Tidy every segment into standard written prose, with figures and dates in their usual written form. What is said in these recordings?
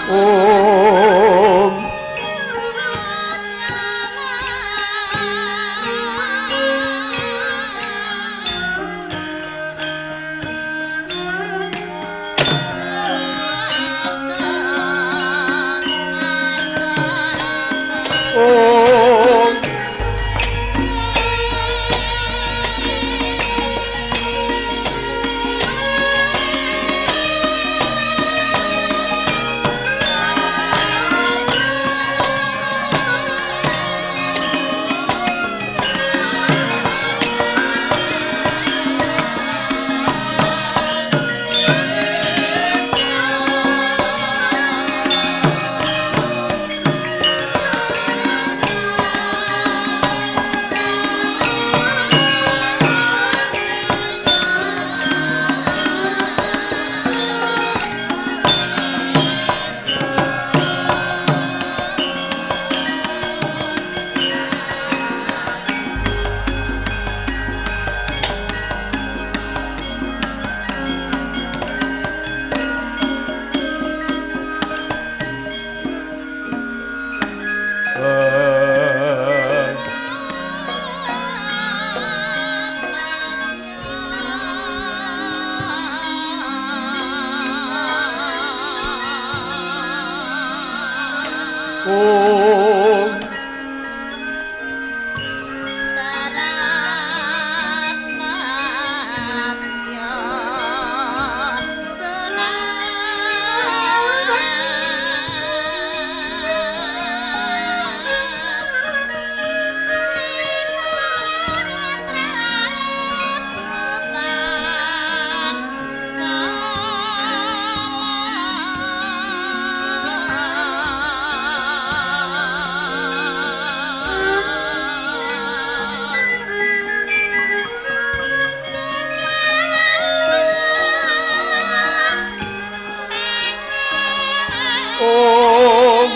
Om. Om. Om. Om.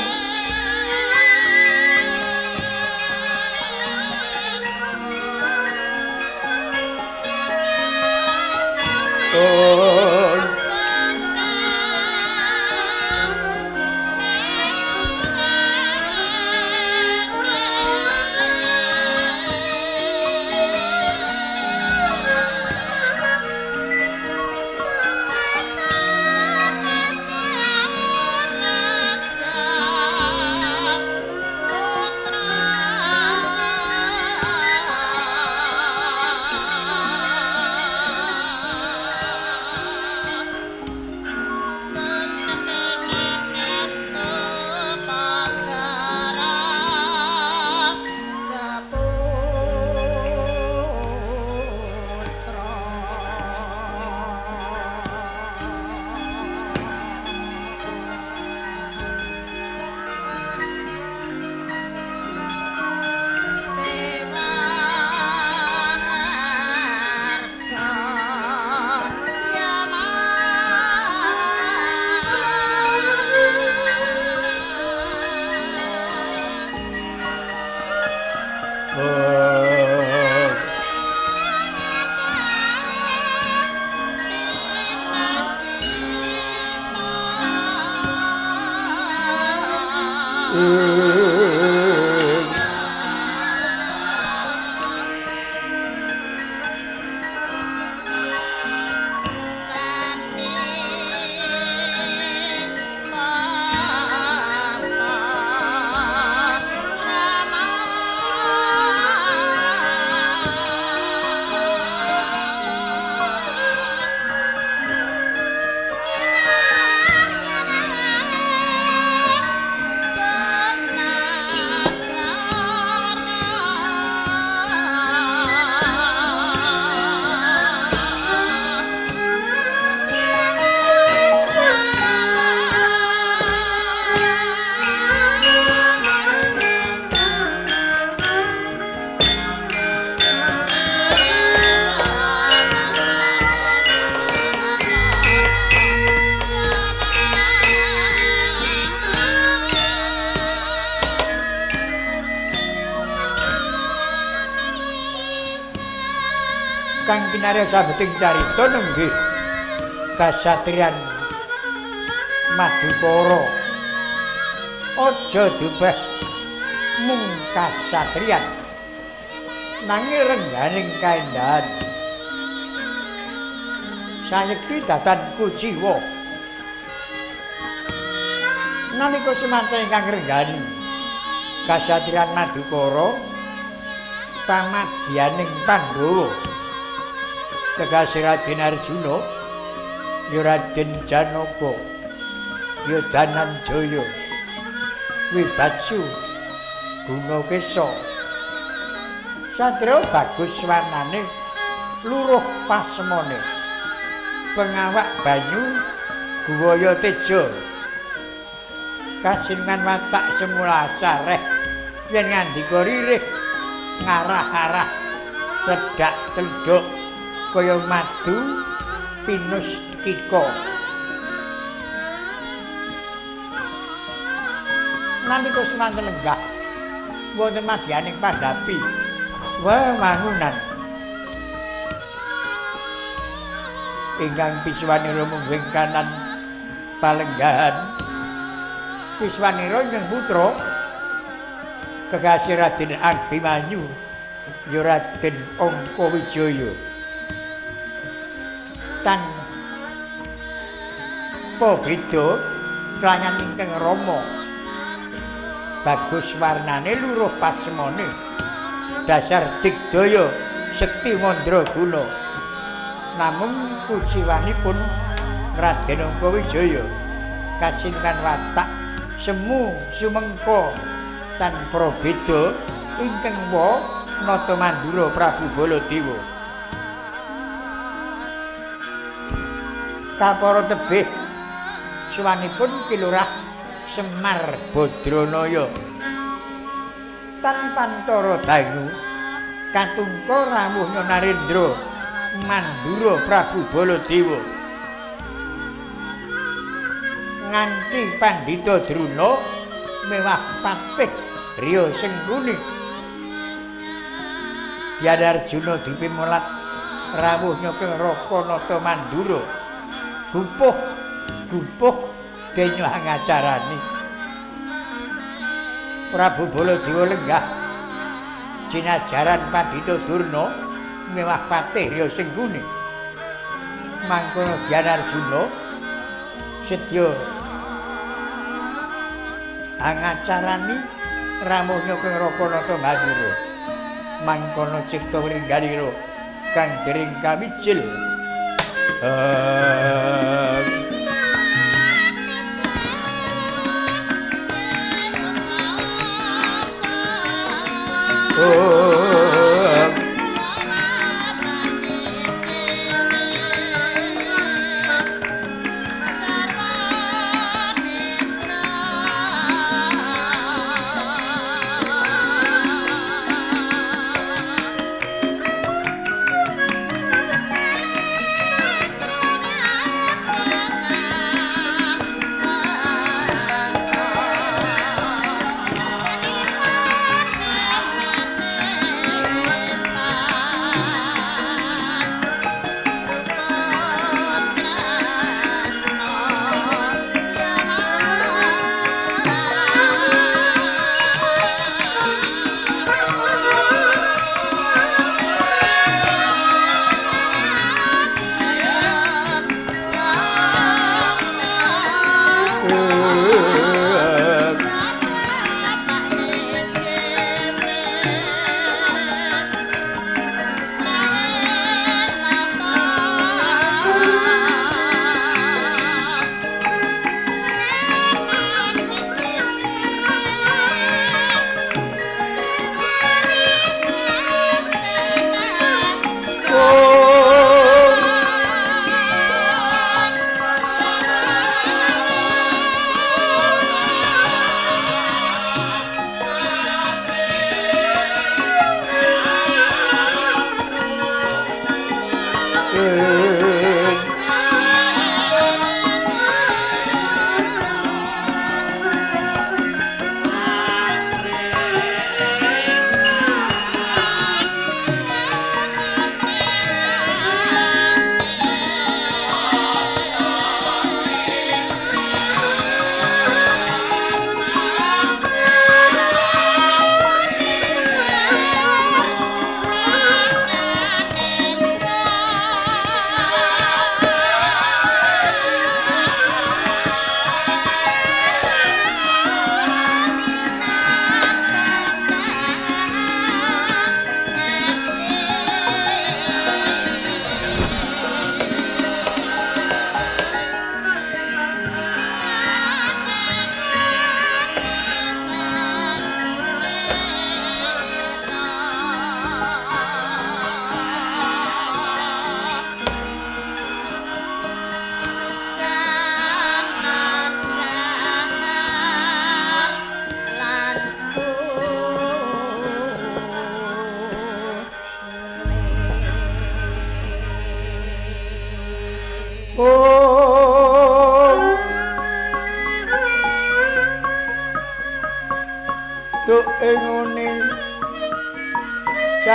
Om. Kang kinarya sabeting carita nenggih kasatriyan Madukara. Aja dubeh mung kasatriyan nanging rengganing kaendahan. Sayekti datan kuciwa nalika semanten ingkang ngrenggani kasatriyan Madukara pamadyaning Pandhawa tegese Raden Arjuna ya Raden Janaka ya Dananjaya Wibatsu Gunakesa. Satria bagus warnane luruh pasemone pengawak banyu guwaya teja kasingan watak semula sareh yen ngandika ririh ngarah-arah ledak telduk kaya madu pinus kika. Nalika semanten lenggah wonten madyaning pandhapi wewangunan ingkang piswanira mungguing kanan palenggahan piswanira ingkang putra kekasih Raden Abimanyu ya Raden Angkawijaya. Tanpa beda kelayan ingkang rama bagus warnane luruh pasemone dasar digdaya sekti mandraguna. Namung kuciwanipun Raden Angkawijaya kasinungan watak semu sumengko tanpa beda ingkang wa nata mandura Prabu Baladewa. Kapara tebih suwanipun Kilurah Semar Badranaya. Tan pantara dangu katungka rawuhnya Narendra Mandura Prabu Baladewa nganti Pandhita Druna mewah patih Riya Sengkuni. Dyana Arjuna dipimulat rawuhnya keng Raka Nata Mandura gupuh gupuh denya angacarani. Prabu Baladewa lenggah jinajaran Pandhita Durna mewah patih Riya Sengkuni. Mangkono Dyana Arjuna sedya angacarani rawuhnya keng Raka Nata Mandura. Mangkono cipta wringganira kang dering kamijil.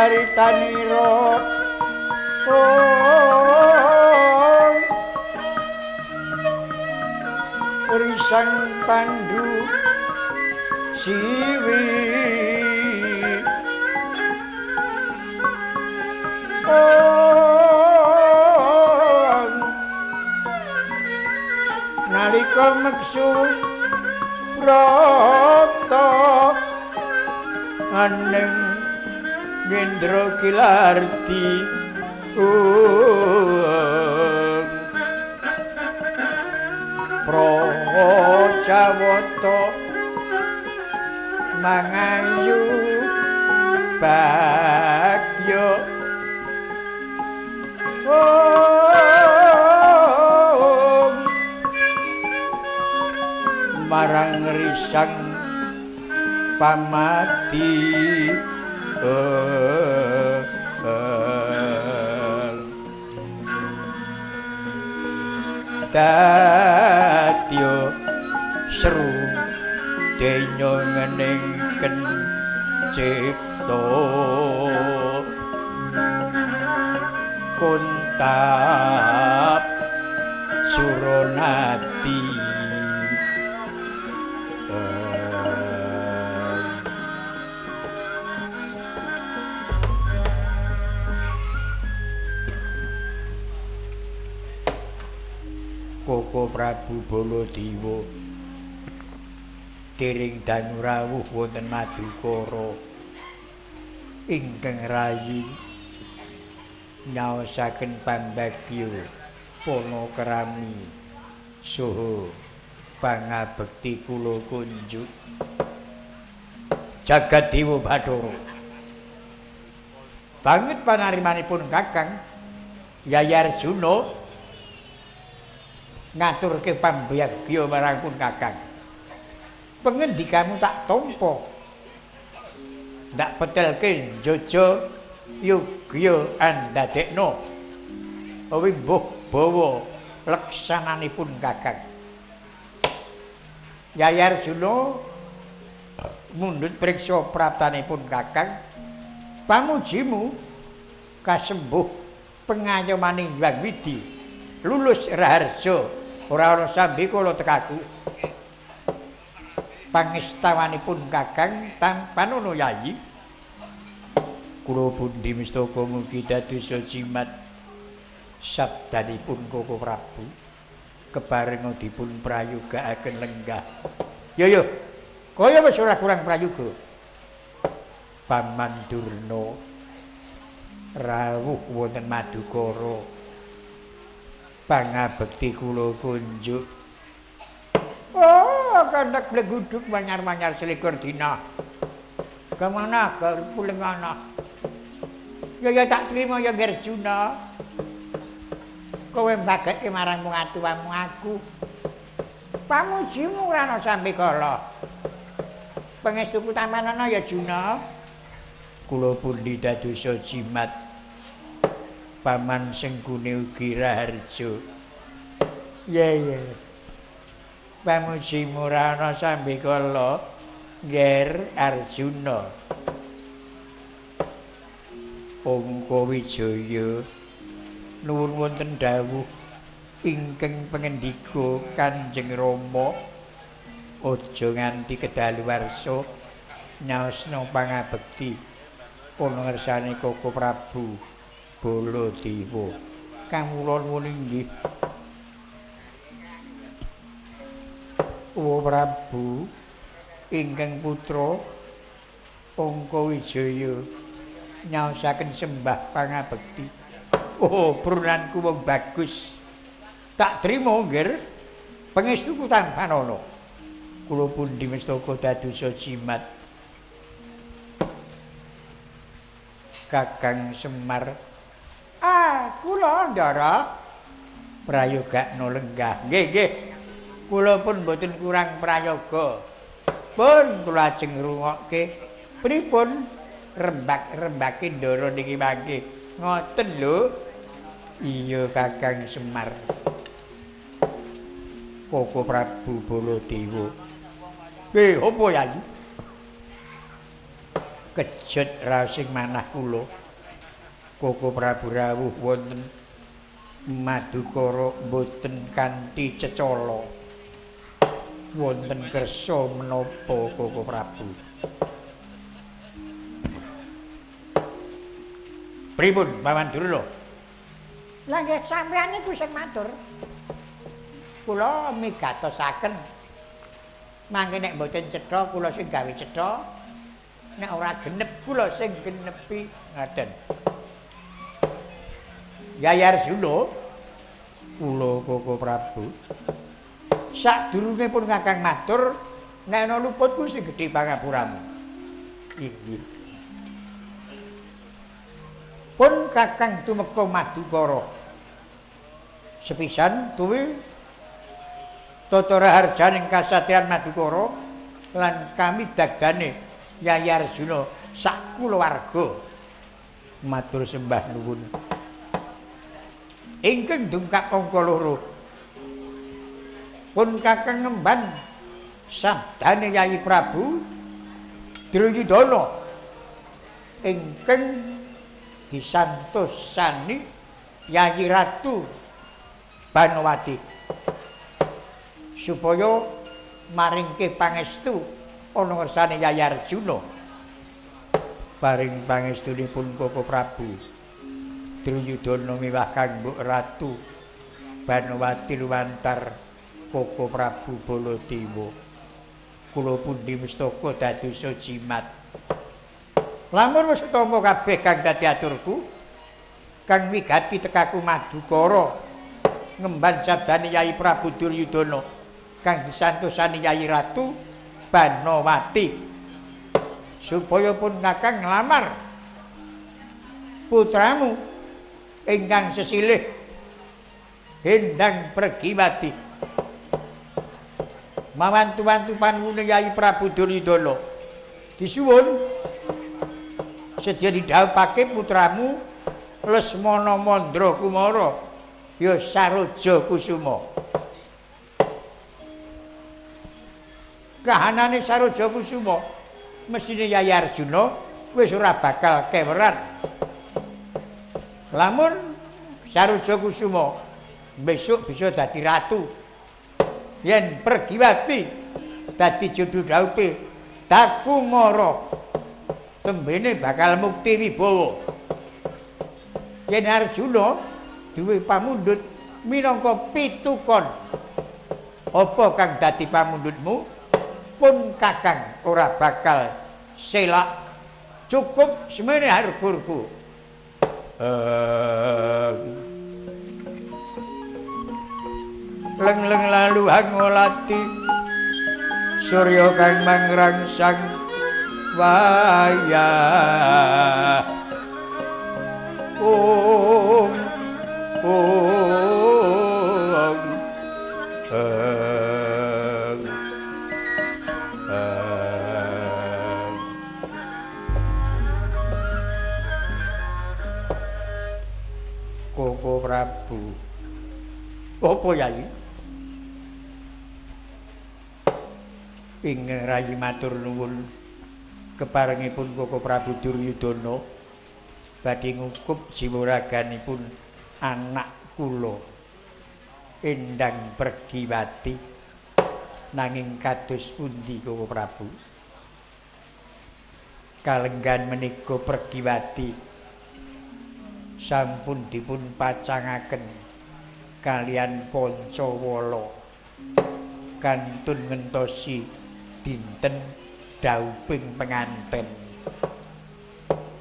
Caritanira Risang Pandu Siwi nalika meksu brata aning Ngendra Kilardi Projawata mangayu bagya marang risang pamati dadya seru denya ngeningken cipta kuntap suronati. Koko Prabu Baladewa tiring dangu rawuh wonten Madukara ingkang rayi nyaosaken pambagya panakrami saha pangabekti kula kunjuk jagat dewa Bathara. Banget panarimanipun Kakang Yayi Arjuna ngaturke pambagya marang pun Kakang. Pengendikamu tak tampa. Ndak petelke njojo yogya andadekno. Wimbuh bawa leksananipun Kakang. Yayi Arjuna mundhut priksa praptanipun Kakang. Pamujimu kasembuh pengayomaning Hyang Widhi. Lulus raharja ora ana sambikala tekaku. Pangestawanipun Kakang tampanono Yayi. Kula pundi mistaka mugi dadosa jimat sabdanipun Koko Prabu keparenga dipun prayogaaken lenggah. Yo yo, kaya wis ora kurang prayoga. Paman Durna rawuh wonten Madukara. Pangabekti kula kunjuk. Oh, kandak bleguduk manyar-manyar selikur dina. Kemana pulengana? Ya ya tak terima ya Arjuna. Kowe mbageke marang wong atuwamu aku. Pamujimu ora ana sambikala. Pangestuku tamanana ya Juna. Kula pundi dadosa jimat. Paman Senggune ugi raharja. Ya ya. Pamujimu ora ana sambikala, Nger Arjuna. Ongko Wijaya nuwun wonten dawuh ingkang pangendika Kanjeng Rama, aja nganti kedaluwarsa nyaosna pangabekti ana ngersane Koko Prabu Baladewa. Kawula nuwun inggih. Uwa Prabu ingkang putra Ongko Wijaya nyaosaken sembah pangabekti. Oh, prunanku wong bagus. Tak trima nggih. Pangestuku tampanana. Kula pundi mestaka dadosa jimat. Kakang Semar. Ah, kula Ndara prayogakno lenggah. Nggih, nggih. Kula pun mboten kurang prayoga. Pun kula ajeng ngrungokke pripun rembak-rembake Ndara niki mangke. Ngoten lho. Iya Kakang Semar. Koko Prabu Baladewa. Nggih, apa Yayi? Kejet raosing manah kula. Koko Prabu rawuh wonten Madukara mboten kanthi cecala. Wonten kersa menapa Koko Prabu? Pripun Paman Durla? Lah nggih sampeyan niku sing matur. Kula migatosaken. Mangke nek mboten cetha kula sing gawe cetha. Nek ora genep kula sing genepi ngaten. Yayi Arjuna, kula Koko Prabu. Sadurunge pun Kakang matur nek ana luputku sing gedhe pangapuramu. Inggih. Pun Kakang tumeka Madukara. Sepisan tuwi tata raharjaning kasatriyan Madukara lan kami dagdane Yayi Arjuna sak kulawarga. Matur sembah nuwun. Ingkang dungkap angka loro. Pun Kakang ngemban sabdane Yayi Prabu Duryudana ingkang disantosani Yayi Ratu Banowati supaya maringke pangestu ana ngersane Yayi Arjuna. Paring pangestunipun Koko Prabu Duryudana miwah kanggo Ratu Banowati lumantar Koko Prabu Baladewa. Kula pundi mustaka dadosa jimat. Lamun wis ketampa kabeh kang dadi aturku, kang wigati tekaku Madukara ngemban sabdane Yayi Prabu Duryudana kang disantosani Yayi Ratu Banowati supaya pun Kakang nglamar putramu ingkang sesilih Endang Pregiwati. Mawantu-wantu panuwune Yayi Prabu Duryudana disuwun sedya didhawuhake putramu Lesmana Mandra Kumara ya Saroja Kusuma. Kahanane Saroja Kusuma mesine Yayi Arjuna wis ora bakal keweran. Lamun Saroja Kusuma besok bisa dadi ratu, yen Pregiwati dadi jodho dhaupe Dakumara tembene bakal mukti wibawa. Yen Arjuna duwe pamundhut minangka pitukon, apa kang dadi pamundhutmu pun Kakang ora bakal selak. Cukup semene hargurku. Leng-leng lalu hangolati surya kang mangrangsang wayah. Om om em em. Koko Prabu, apa Yayi? Ingkang rayi matur nuwun keparengipun Koko Prabu Duryudana badhe ngukup jiwa raganipun anak kula Endang Pregiwati. Nanging kados pundi Koko Prabu? Kalenggan menika Pregiwati sampun dipun pacangaken kalian Pancawala kantun ngentosi dinten dauping penganten.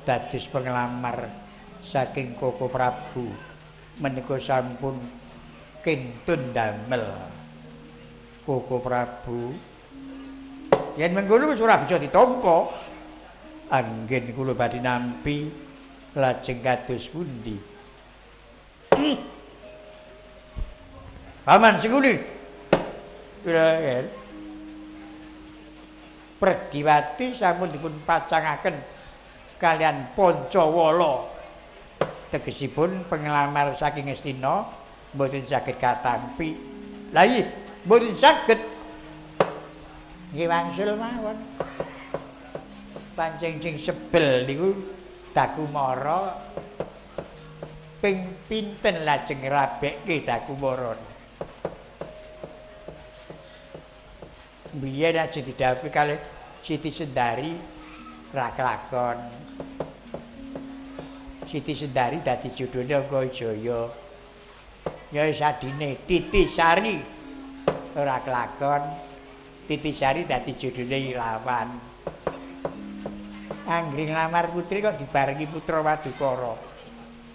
Dados pengelamar saking Koko Prabu menika sampun kintun damel. Koko Prabu, yen mengkono wis ora bisa ditampa. Anggen kula badhe nampi lajeng kados pundi? Paman Sengkuni. Pregiwati sampun dipun pacangaken kalian Pancawala. Tegesipun pengelamar saking Ngastina mboten saged katampi. Lah iya, mboten saged. Nggih wangsul mawon. Pancen sing sebel niku Dakumara ping pinten lajeng rabekke Dakumara. Biyen ajeng didhawuhi kalih Siti Sendari ra kelakon. Siti Sendari dadi jodhone Angkajaya. Ya wis adine Titi Sari ora kelakon. Titi Sari dadi jodhone Irawan. Anggere nglamar putri kok dibarengi putra Madukara.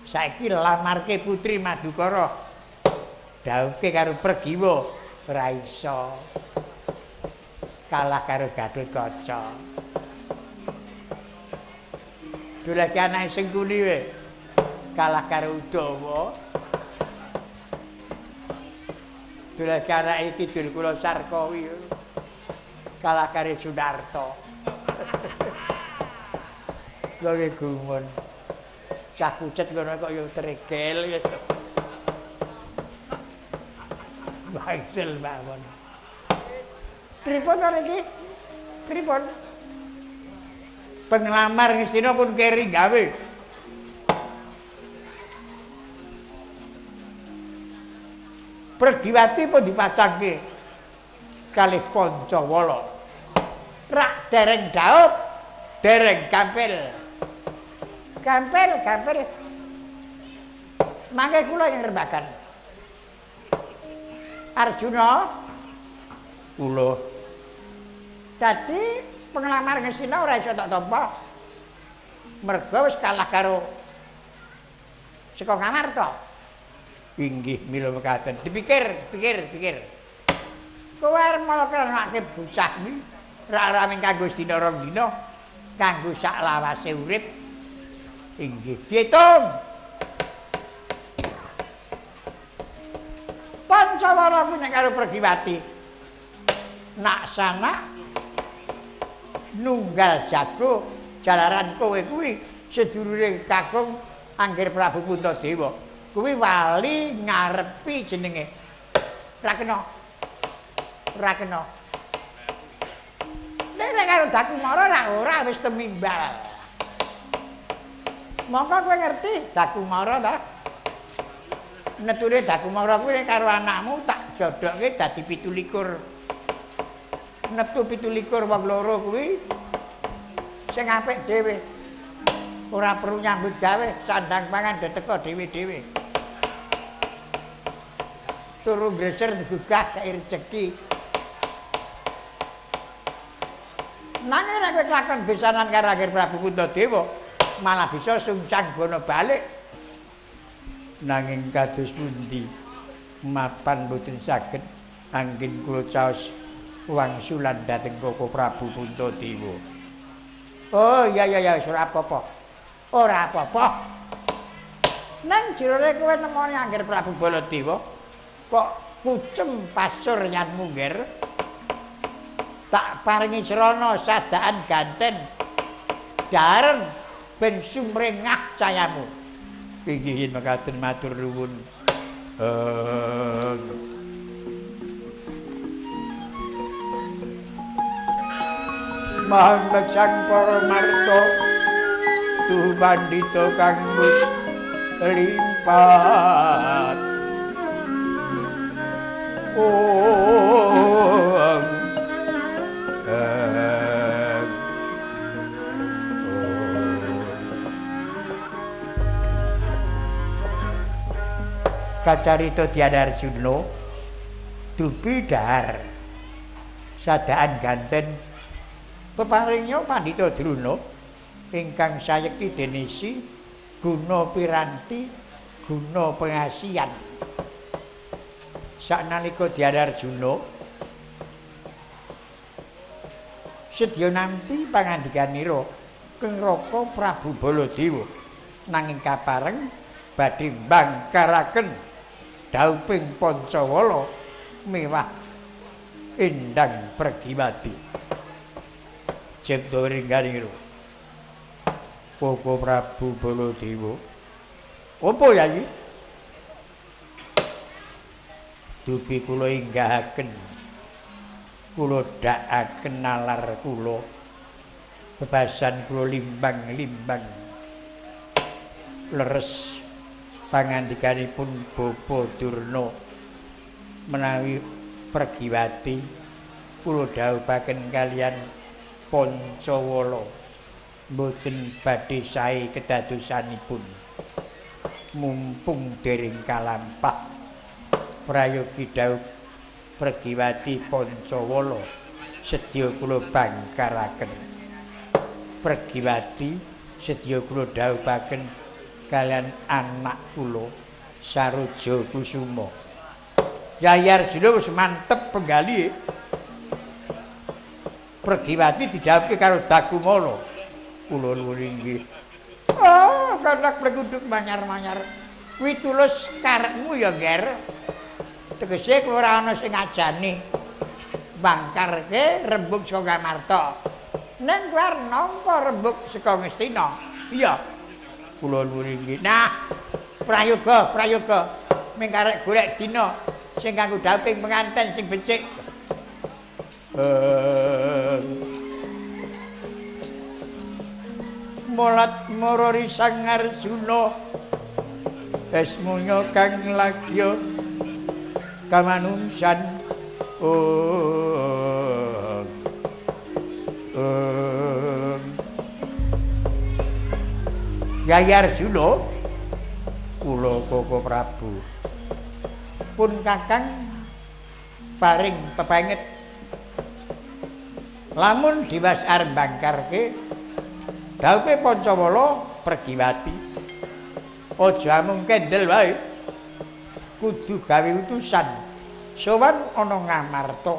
Saiki lamarke putri Madukara dhawuhke karo Pregiwa ora iso. Kalah karo Gatotkaca. Doleke anake Sengkuni we kalah karo Udawa. Doleke anake Kidul Kula Sarkawi kalah karo Sunarta. Lha gumun. Cah kucet ngono kok ya tregel. Wangsel mawon. Pripun to niki? Pripun? Penglamar Ngastina pun keri gawe. Pregiwati pun dipacangke kalih Pancawala. Rak dereng daup, dereng gampil. Gampil, gampil. Mangke kula yang rembagan. Arjuna kula. Dadi penglamar Ngastina ora iso tak tampa. Merga wis kalah karo saka Ngamarta. Inggih mila mekaten. Dipikir, pikir, pikir. Kowe arep malah bocah kuwi ora mung kanggo sedina rong dina, kanggo sak lawase urip. Inggih diitung. Pancawala kuwi nek karo Pregiwati. Nak sanak nunggal jago jalaran kowe kuwi sedulure kakung Angger Prabu Puntadewa. Kuwi wali ngarepi jenenge. Ora kena. Ora kena. Nek karo Dakumara ora ora wis temimbal. Mongko kowe ngerti Dakumara ta? Netune Dakumara kuwi nek karo anakmu tak jodohke dadi 27. Neptu 27 wong loro kuwi sing apik dhewe. Ora perlu nyambut gawe, sandang pangan do teko dhewe-dhewe. Turu greser digugah kei rejeki. Nanging nek kowe kelakon besanan karo Angger Prabu Puntadewa, malah bisa sungsang bono balik. Nanging kados pundi mapan boten saged anggen kula caos wangsulan dhateng Koko Prabu Puntadewa. Oh iya iya iya ora apa-apa. Ora apa-apa. Nang jerone kowe nemoni Angger Prabu Baladewa kok kucem pasur yan mungger. Tak paringi srana sadaan ganten. Daren ben sumringah cayamu. Inggih mekaten matur nuwun. Maha Sang Paramarta tuh pandhita kang wis limpat. Ong Kacarita Dhyana Arjuna dupi dhahar sadaan ganten peparingnya Pandhita Drona ingkang sayekti denisi guna piranti guna pengasihan. Saknalika Dhyana Arjuna sedya nampi pangandikanira keng Raka Prabu Baladewa nanging kapareng badhe mbangkaraken dauping Pancawala mewah Endang Pregiwati. Cipta ringganira Koko Prabu Baladewa. Apa Yayi? Dupi kula inggahaken, kula dhakaken nalar kula. Bebasan kula limbang-limbang. Leres pangandikanipun Bapa Durna menawi Pregiwati kula dhawuhaken kalian Pancawala mboten badhe sae kedadosanipun. Mumpung dereng kalampah prayogi dhawuh Pregiwati Pancawala sedya kula bangkaraken. Pregiwati sedya kula dhawuhaken kalian anak kula Saroja Kusuma. Yayi Arjuna wis mantep penggalih. Pregiwati didhawuhke karo Dakumala. Kula nuwun inggih. Oh, kanak pleguduk manyar-manyar. Kuwi tulus karepmu ya, Nger. Tegese kowe ora ana sing ngajani bangkarke rembug saka Ngamarta. Ning kowe arep nampa rembug saka Ngastina. Iya. Kula nuwun inggih. Nah, prayoga, prayoga ming karek golek dina sing kanggo dhawuhing penganten sing becik. Molat marari Sang Arjuna esmunya kang lagya kamanungsan. Yayi Arjuna, kula Koko Prabu pun kakang paring pepenget lamun Dimas arep bangkarke dhawuhe Pancawala Pregiwati aja amung kendel wae, kudu gawe utusan sowan ana Ngamarta.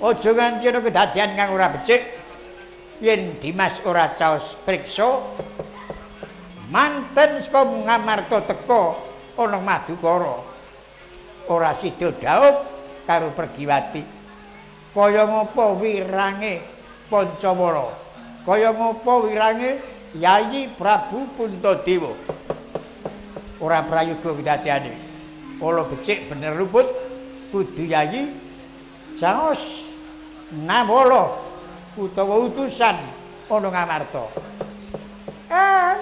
Aja nganti ana kedadian kang ora becik. Yen Dimas ora caos priksa manten saka Ngamarta teka ana Madukara ora sida dhaup karo Pregiwati. Kaya ngapa wirange Pancawala, kaya ngapa wirange Yayi Prabu Puntadewa. Ora prayoga kedadiane. Kala becik bener luput kudu Yayi caos nawala utawa utusan ana Ngamarta.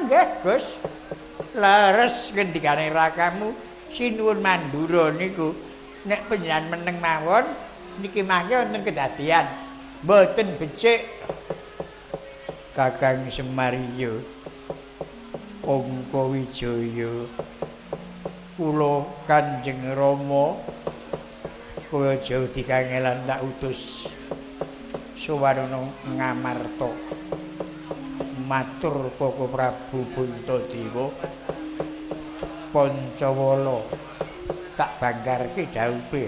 Nggih, Gus. Leres ngendikane rakamu sinuwun Mandura niku nek panjenengan meneng mawon niki mangke wonten kedadian mboten becik. Kakang Semarya Angka Wijaya, kula Kanjeng Rama kowe aja dikangelan tak utus sowan ana Ngamarta. Matur Koko Prabu Puntadewa, Pancawala tak bangkarke dhawuhe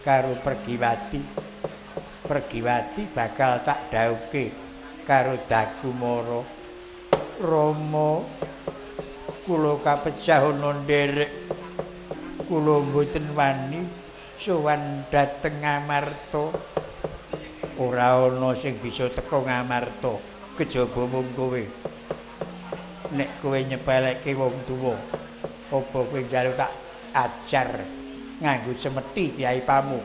karo Pregiwati. Pregiwati bakal tak dhawuhke karo Dakumara. Rama, kula kapejah ana nderek, kula mboten wani sowan dhateng Ngamarta. Ora ana sing bisa teka Ngamarta kejaba mung kowe. Nek kowe nyepelekke wong tuwa, apa kowe njaluk tak ajar nganggo cemeti Kyai Pamu?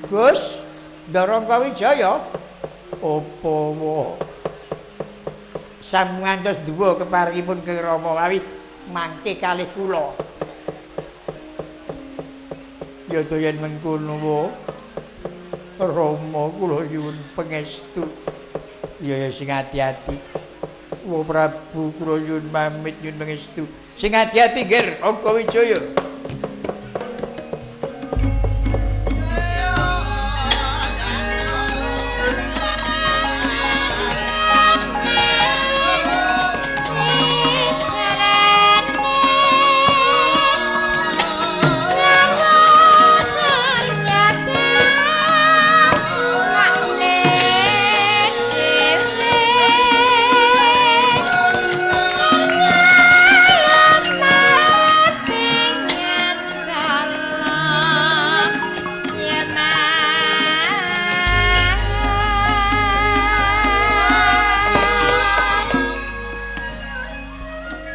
Gus, Ndara Wijaya, apa wae sampun ngantos duwa keparingipun Ki Rama awit mangke kalih kula. Ya to yen mengkono wae Rama kula nyuwun pangestu. Ya ya sing ati-ati. Wa Prabu kula nyuwun pamit nyuwun pangestu. Sing ati-ati Ger Angka Wijaya.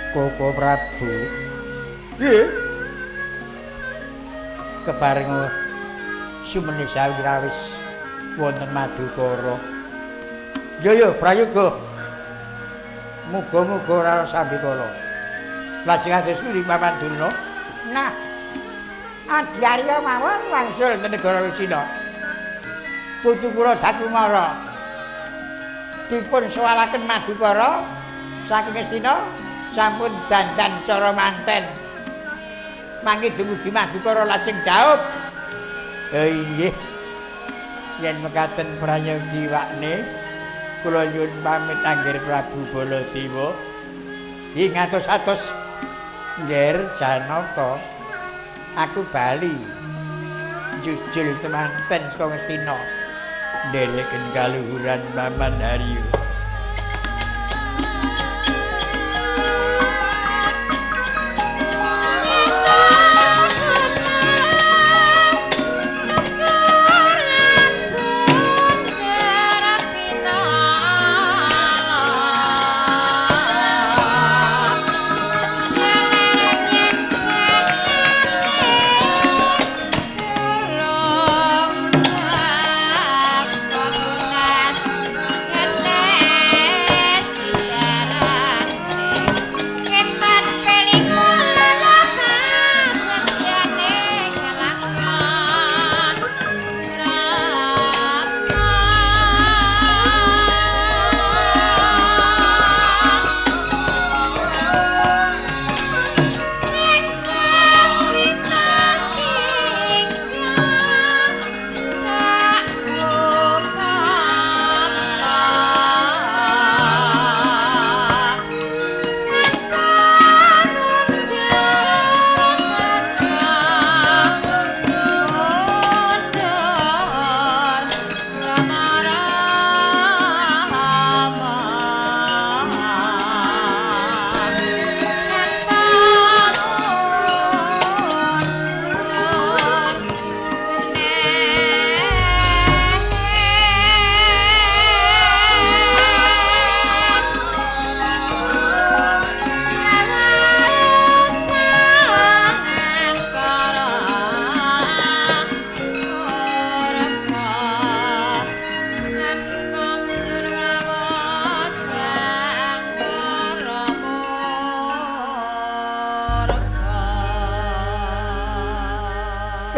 Koko Prabu. Nggih. Kepareng sumene sawis wonten Madukara. Yo yo prayoga. Muga-muga ora sambikala. Lajeng atus pundi Paman Durna? Nah, Adi Arya mawon wangsul ten negara Ngastina. Putu kula Dakumara. Dipun sowalaken Madukara saking Ngastina sampun dandan cara manten. Mangke dumugi Madukara lajeng dhaup. Inggih. Yen mekaten prayogi wakne kula nyuwun pamit angger Prabu Baladewa. Ing atos-atos Ngger Janaka. Aku bali jujul temanten saka Ngastina ndereken kaluhuran Paman Haryo.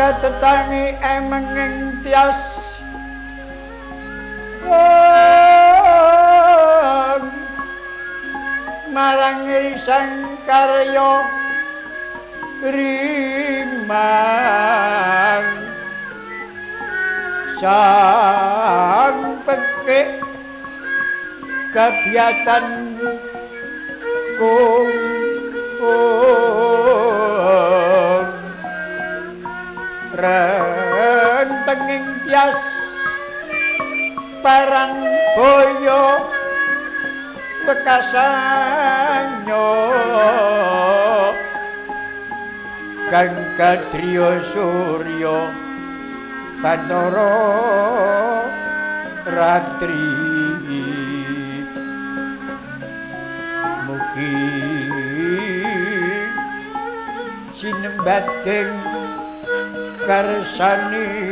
Katetangi emenging tias marang risang karya rimang sang pekik kabiatan kung rentenging tias parang boyo wekasanyo kang kadriya surya bantara ratri mugi sinembating karsanira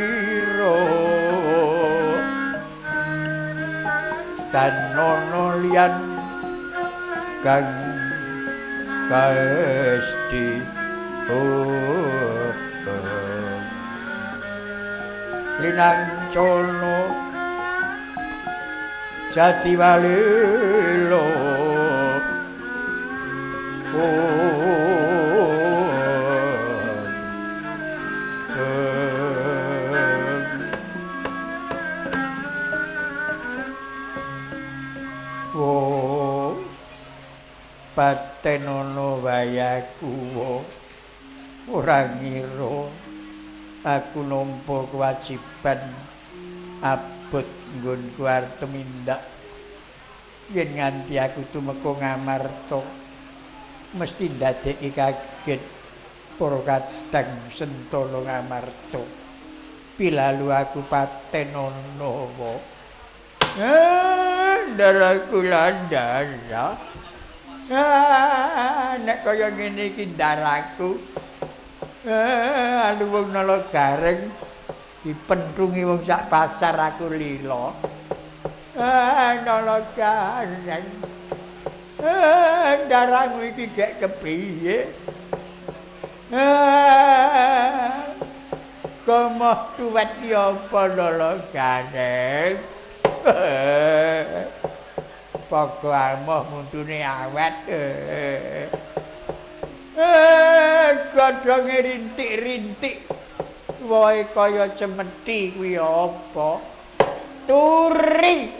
tanono liyan kang kaesti linancono jati walilo patenono wayaku ora ngira aku nampa kewajiban abot nggonku arep tumindak yen nganti aku tumeka ngamarta mesti ndadeki kaget para kadang sentana ngamarta pilalu aku patenono ndaraku landara. Nek kaya ngene iki ndaraku. Aluwung nala gareng dipentungi wong sak pasar aku lila. Nala Gareng. Darahmu iki gek kepiye? Komoh tuwet ki apa Nala Gareng? Pogo amoh muntune awet. Godhonge rintik-rintik. Wohe kaya cemeti kuwi apa? Turi.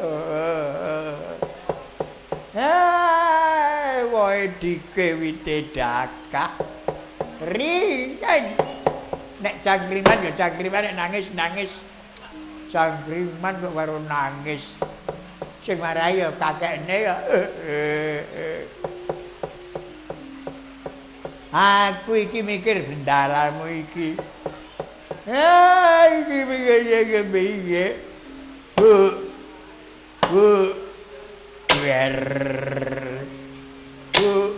Wohe dike wite dakah. Ringen. Nek cangkriman ya cangkriman, nek nangis nangis. Cangkriman kok karo nangis. Sing marai ya kakekne ya. Aku iki mikir bendaramu iki. Iki mikir iki piye? Bu. Bu. Wer. Bu.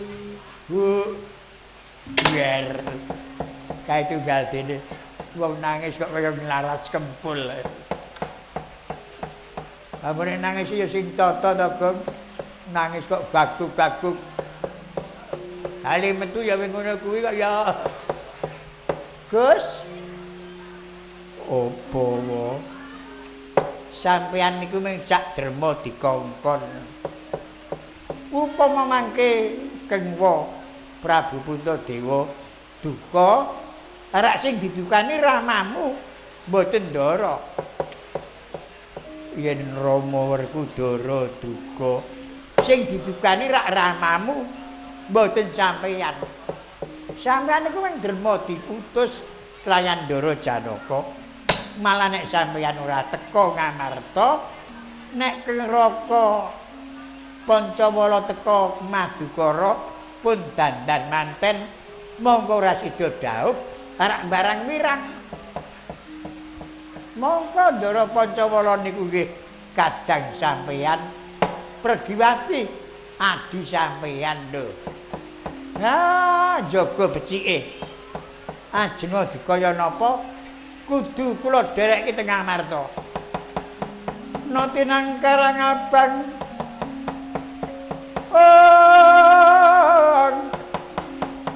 Bu. Wer. Kae tunggal dene wong nangis kok kaya nglaras kempul. Amune nangis ya sing tata to, Gong. Nangis kok baguk-baguk. Hale metu ya wing ngono kuwi kok ya. Gus. Opo wae? Sampeyan niku mung sak derma dikongkon. Upama mangke Kengwa Prabu Puntadewa duka, rak sing didukani ramamu mboten ndara. Yen Rama Werkudara duka, sing didukani rak ramamu mboten sampeyan. Sampeyan niku mung derma diutus kelayan Ndara Janaka. Malah nek sampeyan ora teka ngamarta, nek Raka Pancawala teka Madukara pun dandan manten, mongko ora sida dhaup arak barang wirang. Mongko Ndara Pancawala niku nggih kadang sampeyan Pregiwati adi sampeyan lho. Ha, jaga becike. Ajeng dikaya napa kudu kula dherekke teng Amarta. Nate nang Karangabang.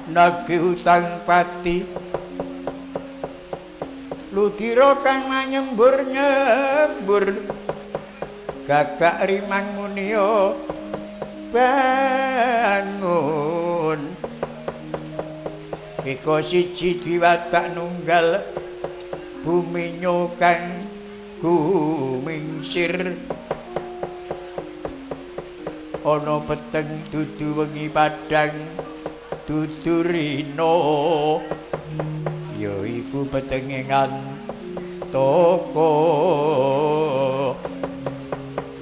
Nagih utang pati. Ludira kang manyembur-nyembur. Gagak rimang muniya bangun. Eko siji diwatak nunggal buminyo kang gumingsir. Ana peteng dudu wengi padhang dudu rina, ya iku petenge ngantaka.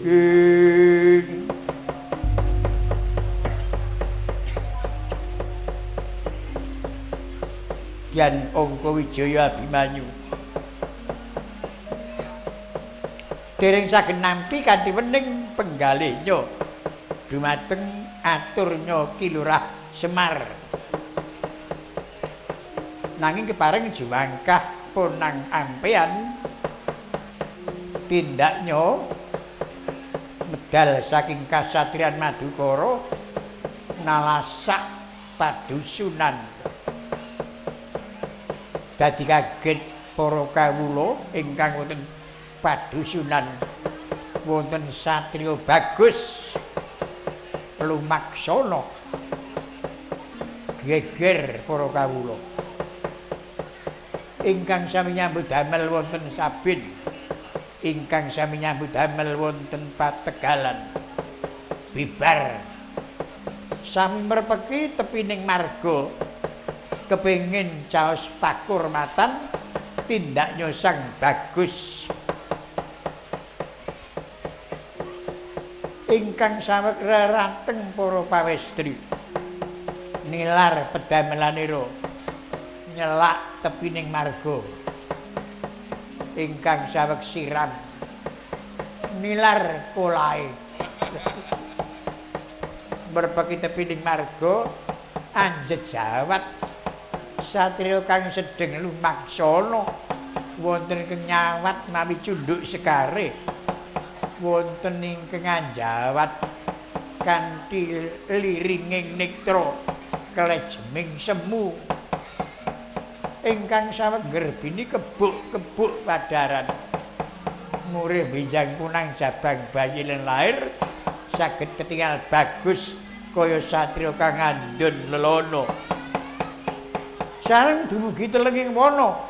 Ing Yan Angka Wijaya Abimanyu dereng saged nampi kanthi wening penggalihnya dumateng aturnya Ki Lurah Semar. Nanging kepareng jumangkah ponang ampean tindaknya medal saking kasatriyan Madukara nalasak padusunan. Dadi kaget para kawula ingkang wonten padusunan wonten satriya bagus lumaksana geger para kawula ingkang sami nyambut damel wonten sabin, ingkang sami nyambut damel wonten pategalan bibar sami merpeki tepining marga kepengin caos pakurmatan tindaknya sang bagus ingkang saweg rerateng para pawestri nilar pedamelanira nyelak tepining marga ingkang saweg siram nilar kolahe merpeki tepining marga anjejawat satriya kang sedeng lumaksana wonten kenyawat mawi cunduk sekare. Wonten ingkang anjawat kanthi liringing nektra klejeming semu ingkang saweg nggerbini kebuk-kebuk padaran. Murih binjang punang jabang bayi lan lair saged ketingal bagus kaya satriya kang ngandun lelono. Sareng dumugi telenging wana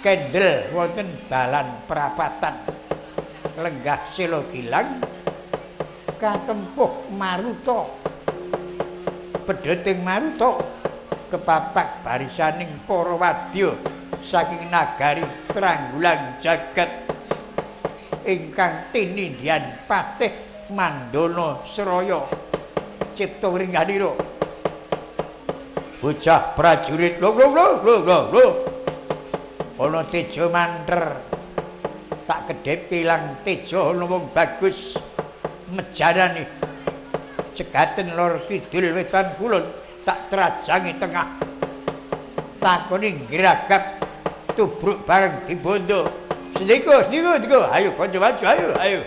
kendel wonten dalan prapatan lenggah sela gilang katempuh maruta. Pedheting maruta kepapak barisaning para wadya saking nagari Tranggulang jagat ingkang tinindhian patih Mandana Sraya cipta wringganira. Bocah prajurit lho lho lho lho lho ana teja manter tak kedhep ilang teja ana wong bagus mejarane cegaten lor kidul wetan kulon tak terajangi tengah takoni ngragap tubruk bareng dibondo. Sendiko sendiko sendiko ayo kanca maju ayo ayo.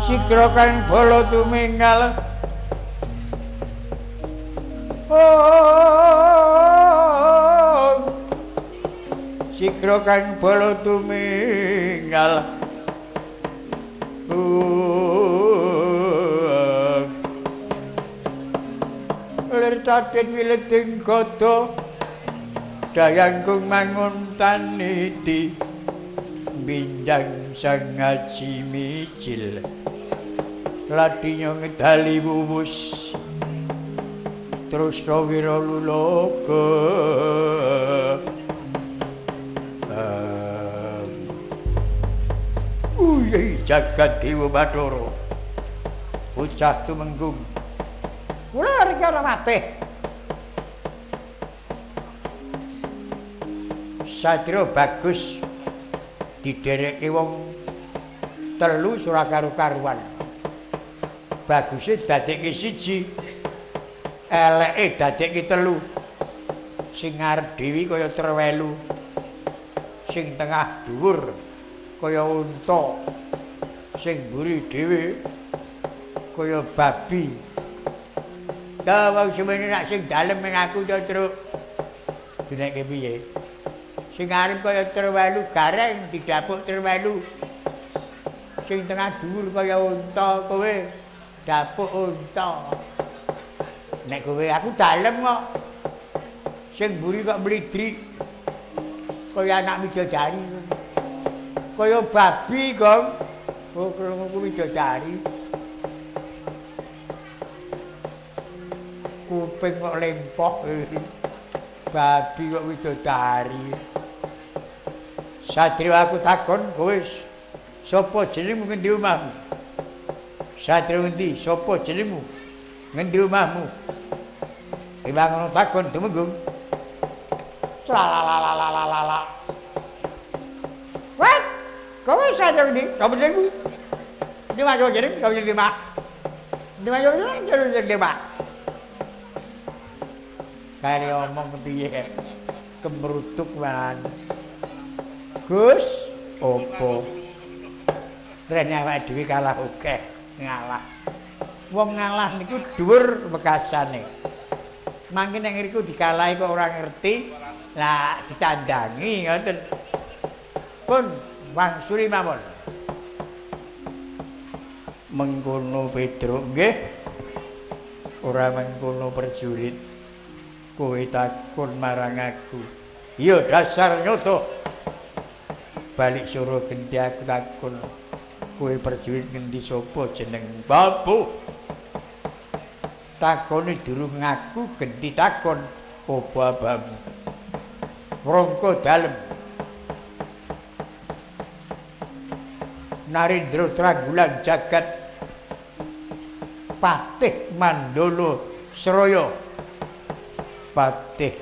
Sigra kang bala tumingal sigra kang bala tumingal lir tatin wileding gada dayangkung mangun taniti binjang sang aji mijil ladinya ngedali wuwus terus wira lulaga. Uyai jagat dewa Bathara bocah tumenggung kula riki ora mati. Satria bagus diderekke wong telu ora karu-karuan. Baguse dadekke siji, eleke dadekke telu. Sing ngarep dhewe kaya trewelu, sing tengah dhuwur kaya unta, sing mburi dhewe kaya babi. Ya wong semene nak sing dalem ning aku to, Truk. Dinekke piye? Sing ngarep kaya trewelu gareng didapuk trewelu. Sing tengah dhuwur kaya unta kowe dapuk unta. Nek kowe aku dalem kok. Sing mburi kok mlidrik kaya anak widodari. Kaya babi, Gong. Oh, krungu ku widodari. Kuping kok lempoh. Babi kok widodari. Satrio aku takon kowe sapa jenengmu ngendi omahmu? Satrio ngendi sapa jenengmu? Ngendi omahmu? Timbang ngono takon tumenggung. Tralalalalala. Wah, kowe satrio ngendi? Sapa jenengmu? Ndi mas jeneng? Sapa jeneng Pak? Ndi mas jeneng Pak? Kare omong kepiye? Kemrutuk malahan. Gus, opo? Rene awake dhewe kalah akeh, ngalah. Wong ngalah niku dhuwur wekasane. Mangke nek ngriku dikalahi kok ora ngerti, lah ditandangi ngoten. Pun wangsuli mawon. Mengkono Petruk nggih. Ora mengkono prajurit. Kowe takon marang aku. Iya dasar nyoto. Balik soro genti aku takon. Kowe prajurit ngendi sapa jeneng babu? Takone durung ngaku genti takon apa abamu? Wrangka dalem. Narendra Tranggulan jagat Patih Mandala Sraya. Patih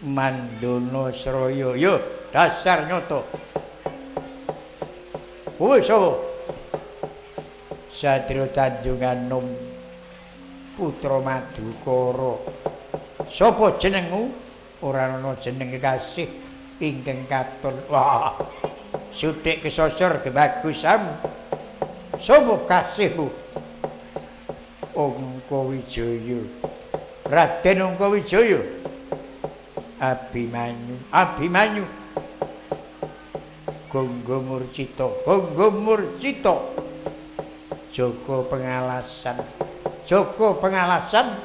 Mandana Sraya. Yo dasar nyoto. Kowe sapa? Satrio Tanjunganom putra Madukara. Sapa jenengmu? Ora ana jeneng kekasih ingkang katon. Wah, suthik kesosor kebagusan. Sapa kasihmu? Ongko Wijaya. Raden Ongko Wijaya. Abimanyu, Abimanyu. Gonggo Murcita, Gonggo Murcita. Joko pengalasan, Joko pengalasan.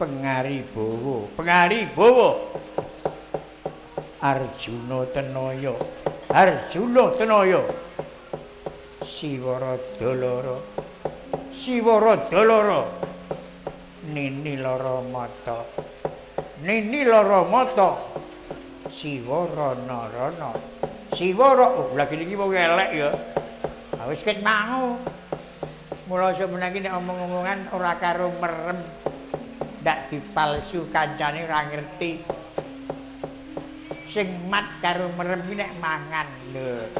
Pengaribawa, Pengaribawa. Arjuna Tenaya, Arjuna Tenaya. Siwara Dalara, Siwara Dalara. Nini lara mata, Nini lara mata. Siwara Narana, Siwara. Oh, lagi niki wong elek ya. Ha wis ket mangu. Mula semeneh iki nek omong-omongan ora karo merem. Ndak dipalsu kancane ora ngerti. Sing mat karo merem ki nek mangan lho.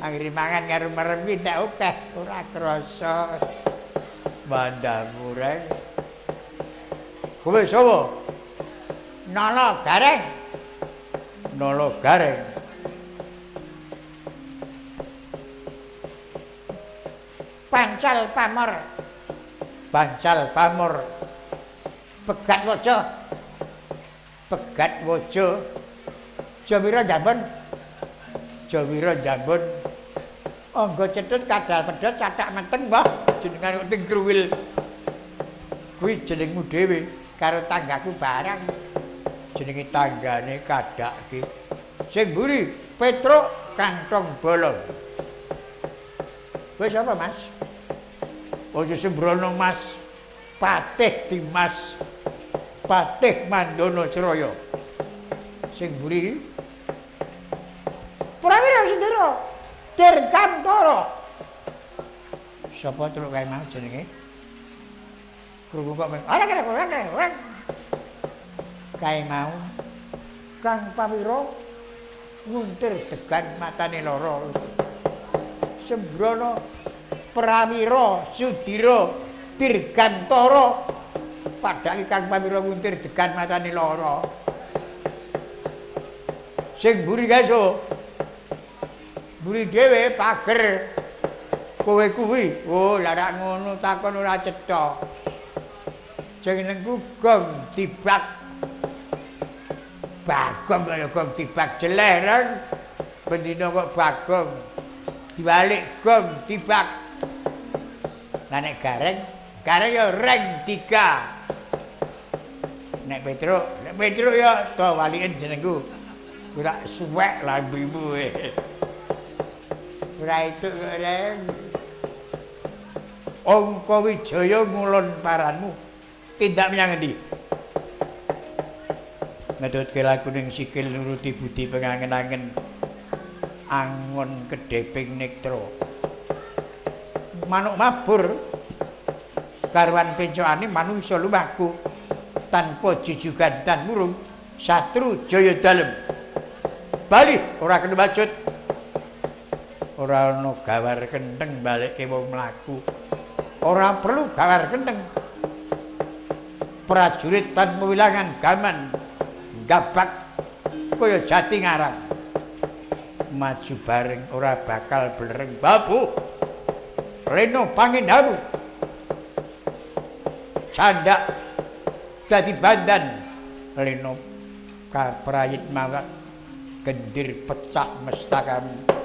Anggere mangan karo merem ki ndak akeh, ora krasa. Mandamu reng. Kowe sapa? Nala Gareng. Nala Gareng. Pancal Pamor. Pancal Pamor. Pegat Waja. Pegat Waja. Jawira Jambon. Jawira Jambon. Angga cethet kadal pedhot cathak meteng, Mbah. Jenengan kok teng kruwil. Kuwi jenengmu dhewe karo tanggaku barang. Jenenge tanggane kadhake. Sing mburi Petruk kantong bolong. Kowe sapa, Mas? Aja sembrono, Mas. Patih Dimas. Patih Mandana Sraya. Sing mburi Prawira Sudira Dirgantara. Sapa truk kae mau jenenge? Krungu kok meng. Ora kira ora kira. Kae mau Kang Pawira nguntir degan matane lara. Sembrono Prawira Sudira Dirgantara. Padake Kang Pawira nguntir degan matane lara. Sing mburi kae sapa? Mburi dhewe pager. Kowe kuwi. Oh, lah rak ngono takon ora cetha. Jenengku Gong Tibak. Bagong kaya Gong Tibak jelereng. Bendina kok Bagong. Dibalik Gong Tibak. Lah nek Gareng, Gareng ya reng 3. Nek Petruk, nek Petruk ya to waliken jenengku. Ora suwek lambimu. Ora itu reng. Ongko Wijaya ngulon paranmu. Tindak menyang endi? Ngetutke laku ning sikil nuruti budi pengangen-angen angon kedheping nektra. Manuk mabur karuan pencokane manungsa lumaku tanpa jujugan tan murung satru jaya dalem. Bali ora kena macut. Ora ana gawar kentheng balekke wong mlaku. Ora perlu gawar kentheng. Prajurit tanpa wilangan gaman gabak kaya jati ngarang. Maju bareng ora bakal blereng babu. Reno pangendamu. Candak dadi bandan. Leno kaprayit mawak gendir pecah mestakamu.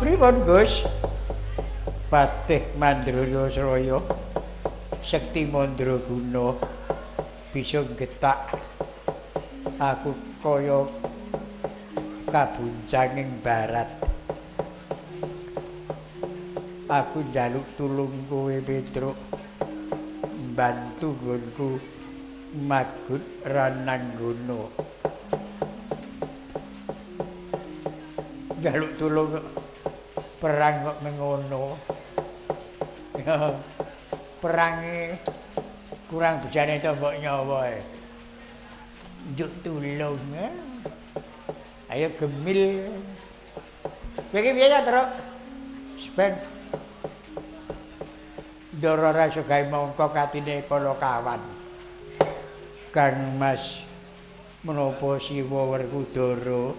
Pripun Gus? Patih Mandrawasraya Sekti Mandraguna bisa nggetak aku kaya kabuncanging barat. Aku njaluk tulung kowe Petruk, mbantu nggonku magut Rananggana. Njaluk tulung perang kok mengono. Perange kurang bejane tombok nyawa e. Njuk tulung. Ayo gemil. Kowe iki piye ta, Truk? Spen. Ndara ora iso gawe mongko katine Palakawan. Kang Mas menapa Siwa Werkudara?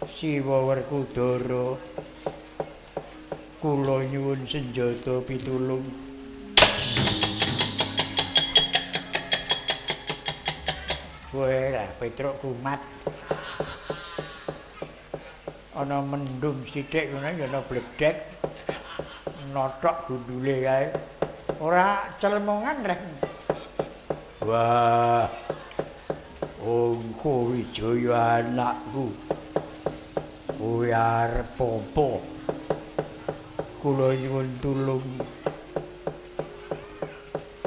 Siwa Werkudara kula nyuwun senjata pitulung. Kowe lah Petruk kumat. Ana mendung sithik ngono ya ana bledek. Nothok gundule kae. Ora celmongan rek. Wah. Ongko Wijaya anakku. Kowe arep apa? Kula nyuwun tulung.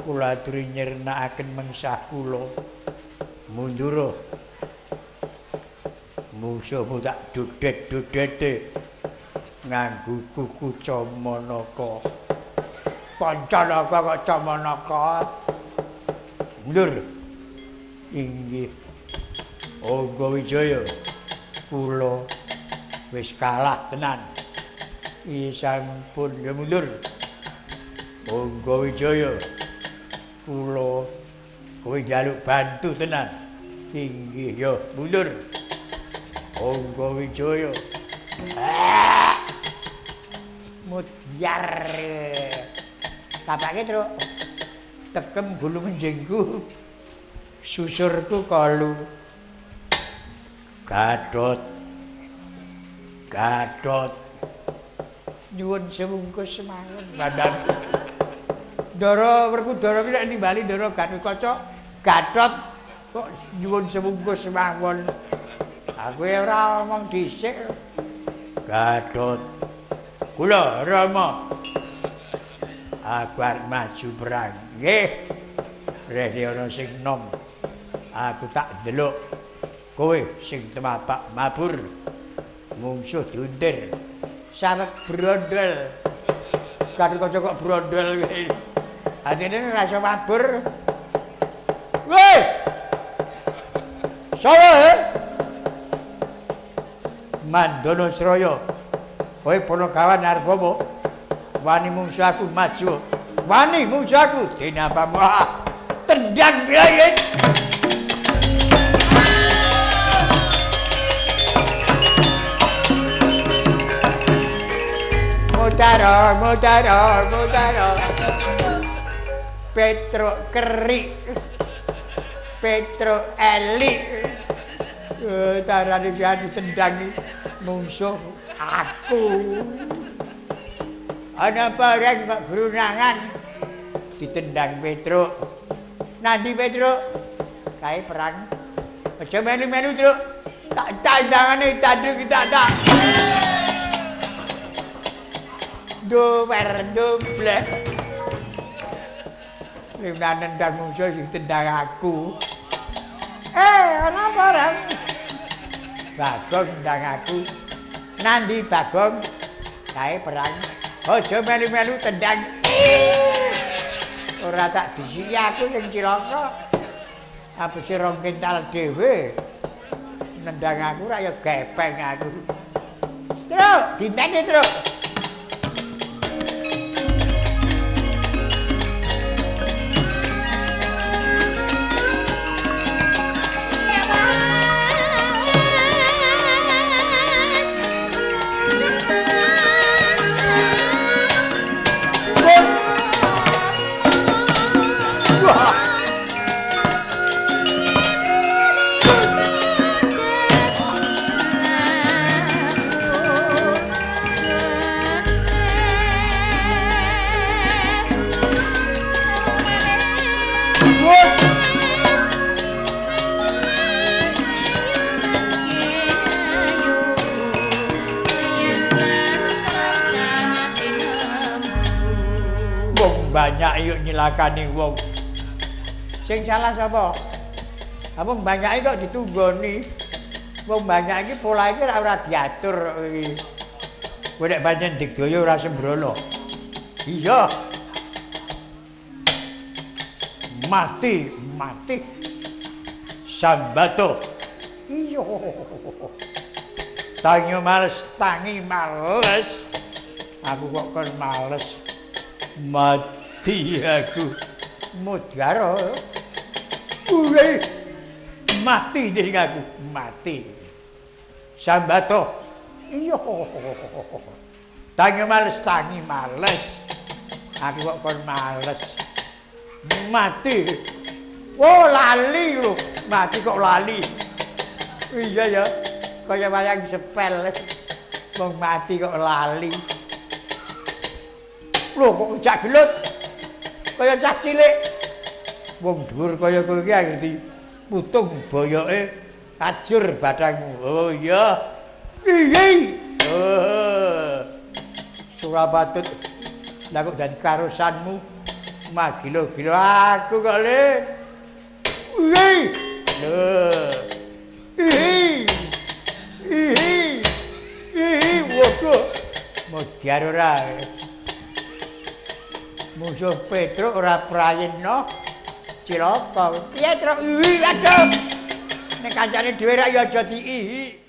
Kula aturi nyirnakaken mengsah kula. Mundur. Mungsuhmu tak dudet-dudete nganggo kuku Camanaka. Pancanaka kok Camanaka. Mundur. Inggih. Angga Wijaya. Kula wis kalah tenan. Iki sampun ya mundur. Angga Wijaya. Kula kowe njaluk bantu tenan. Inggih ya mundur. Angga Wijaya. Mudyar. Tapake, Truk. Tekem bulu menjengku. Susurku kalu. Gatot. Gatot. Nyuwun sewungkus mawon badan. Ndara Werkudara ki nek nimbali Ndara Gatotkaca, Gatot kok nyuwun sewungkus mawon. Aku ora omong dhisik. Gatot. Kula Rama. Aku arep maju perang. Nggih. Rene ana sing nom. Aku tak ndelok kowe sing temapak mabur. Mungsuh diuntir. Saweg brondol. Gatotkaca kok brondol kuwi. Atine ora iso mabur. Woi. Sapa? Mandana Sraya. Kowe Panakawan arep apa? Wani mungsuh aku maju. Wani mungsuh aku dene apamu? Tendang piye? Mutara, mutara, mutara. Petruk kerik. Petruk elik. Tarane jan ditendangi mungsuh aku. Ana bareng kok grunangan ditendang Petruk. Nandi Petruk? Kae perang. Aja melu-melu, Truk. Tak tandangane tanding tak tak. Dower doblek. Limna nendang mungsuh sing tendang aku. Ana bareng. Bagong nendang aku. Nandi Bagong? Kae perang. Aja melu-melu tendang. Ora tak disiki aku sing cilaka. Apese rong kintal dhewe. Nendang aku rak ya gepeng aku. Truk, dinteni, Truk. Banyak yuk nyilakani wong. Sing salah sapa? Wong banyak kok ditunggoni. Wong banyak iki pola iki ora diatur iki. Kowe nek pancen digdaya ora sembrono. Iya. Mati, mati. Sambato. Iya. Tangi males, tangi males. Aku kok kon males. Mati aku. Mudara. Uwe. Mati dening aku, mati. Sambato. Iya. Tangi males, tangi males. Aku kok kon males. Mati. Oh, lali lho. Mati kok lali. Iya ya. Kaya wayang sepel. Wong mati kok lali. Lho kok cak gelut. Kaya cah cilik. Wong dhuwur kaya kowe iki ngerti. Putung boyoke ajur bathangmu. Oh iya. Iya. Oh. Surapatut. Lah kok dadi karusanmu. Magilo-gilo aku kok le. Iya. Lho. Ih. Ih. Ih, waduh. Modyar ora. Musuh Petruk ora prayitna cilaka. Piye, Truk? Ih, aduh. Nek kancane dhewe rak ya aja diihi.